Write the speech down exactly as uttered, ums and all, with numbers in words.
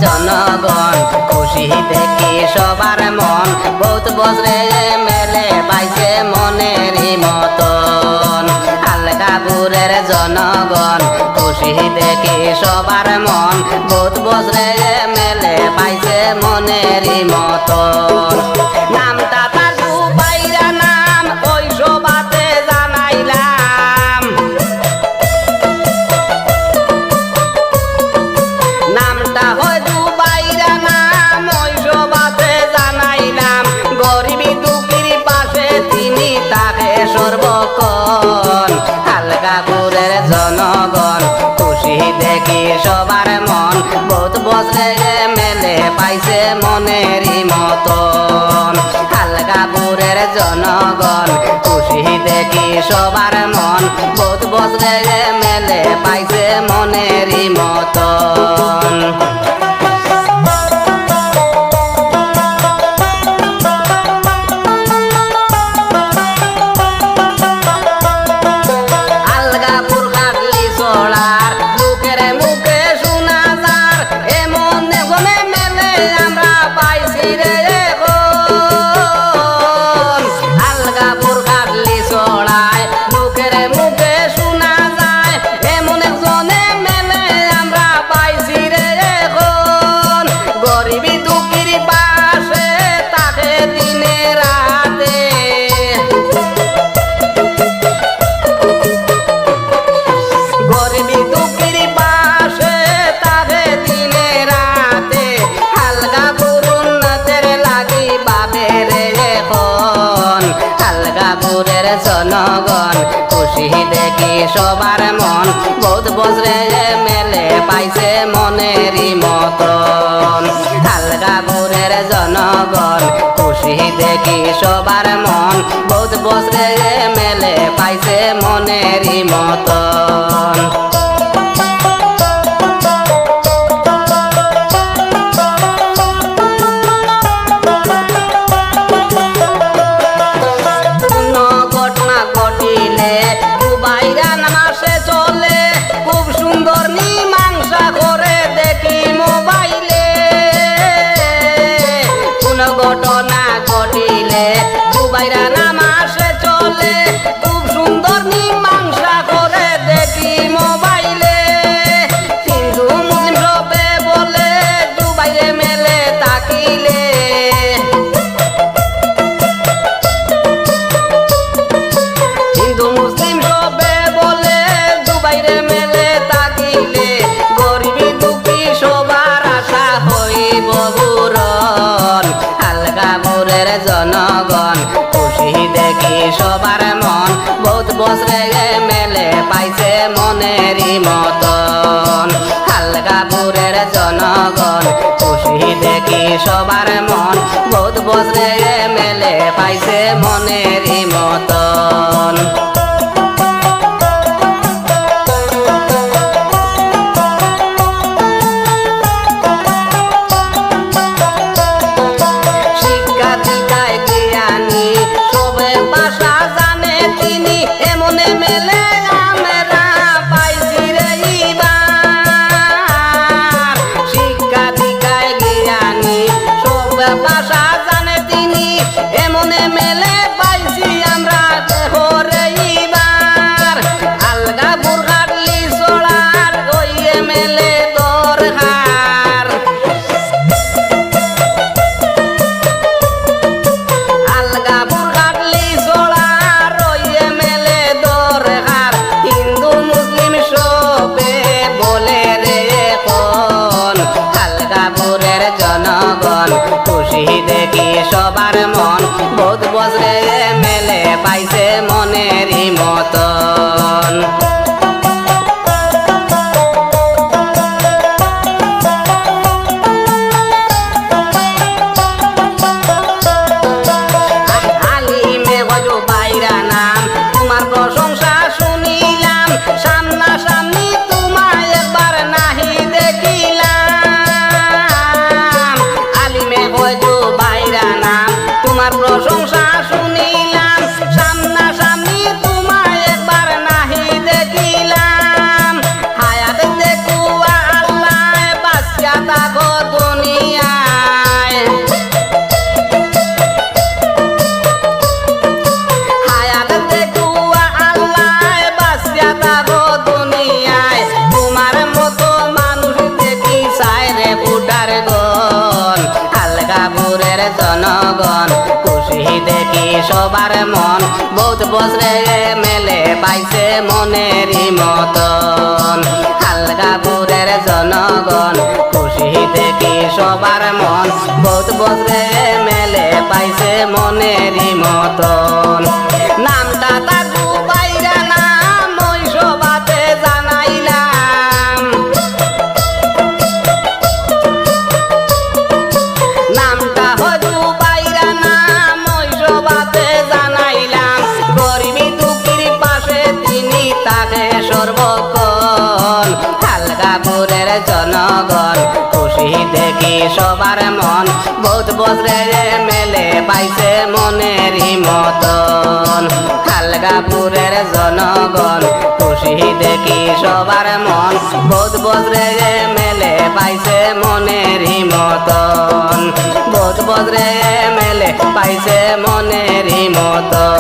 জনগণ খুশি দেখি সবার মন, বউত বছরে মেলে পাইছে মনেরই মতন। আলগাপুরের জনগণ খুশি দেখি সবার মন, বউত বছরে মেলে পাইছে মনেরই মতন। নামটা তার জুবাইরা নাম, ওই সভাতে জানাইলাম। নামটা হয় জুবাইরা নাম, ওই সভাতে জানাইলাম। গরিবি দুঃখীর পাশে তিনি থাকে সর্বক্ষণ। আলগাপুরের জনগণ খুশি দেখি সবার মন, বউত বছরে মেলে পাইছে মনেরই মতন। আলগাপুরের জনগণ খুশি দেখি সবার মন, বউত বছরে মেলে পাইছে মনেরই মতন। আলগাপুর খাটলি ছড়ার লোকের মুখে শোনা যার, এমন একজনে মেলে আমরা পাইছি রে এখন। আলগাপুর খাটলি ছড়ায় লোকের মুখে শোনা যায়, এমন একজনে মেলে আমরা পাইছি রে এখন। গরিবি দুঃখীর পাশে থাকে দিনে রাতে। গরিবি দুঃখীর পাশে থাকে দিনে রাতে। আলগাপুর উন্নতির লাগি ভাবে রে এখন। আলগাপুরের জনগণ খুশি দেখি সবার মন, বউত বছরে মেলে পাইছে মনেরই মতন। আলগাপুরের জনগণ খুশি দেখি সবার মন, বউত বছরে মেলে পাইছে মনেরই মতন। কোনো ঘটনা ঘটিলে জুবাইরা নাম আসে চলে, খুব সুন্দর মীমাংসা করে দেখি মোবাইলে। কোনো ঘটনা ঘটিলে জুবাইরা নাম আসে চলে, খুব সুন্দর মীমাংসা করে দেখি মোবাইলে। হিন্দু মুসলিম সবে বলে জুবাইরে মেলে তাকিলে। হিন্দু মুসলিম সবে বলে জুবাইরে মেলে তাকিলে, গরিবি দুঃখী সবার আশা হইব পূরণ। আলগাপুরের জনগণ খুশি দেখি সবার মন, বউত বছরে মেলে পাইছে মনেরই মতন। আলগাপুরের জনগণ খুশি দেখি সবার মন, বউত বছরে মেলে পাইছে মনেরই মতন। শিক্ষা দীক্ষায় জ্ঞানী, সবে ভাষা জানে তিনি, এমনে মেলে আমরা পাইছি রে ইবার। শিক্ষা দীক্ষায় জ্ঞানী, সবে ভাষা জানে তিনি, এমনে মেলে পাইছি সবার মন, বউত বছরে এমএলএ পাইছে মনেরই মতন। হালগাপুরের জনগণ খুশি দেখি সবার মন, বউত বছরে এমএলএ পাইছে মনেরই মতন। নামটা তার জুবাইরা নাম, ওই সভাতে জানাইলাম। নামটা হজু বাইরা নাম, ওই সভাতে জানাইলাম। গরিবি দুঃখীর পাশে তিনি থাকে সর্বক্ষণ। হালগাপুরের জনগণ খুশি দেখি সবার মন, বউত বছরে এমএলএ পাইছে মনেরই মতন। হালগাপুরের জনগণ খুশি দেখি সবার মন, বউত বছরে এমএলএ পাইছে মনেরই মতন। বউত বছরে এমএলএ পাইছে মনেরই মতন।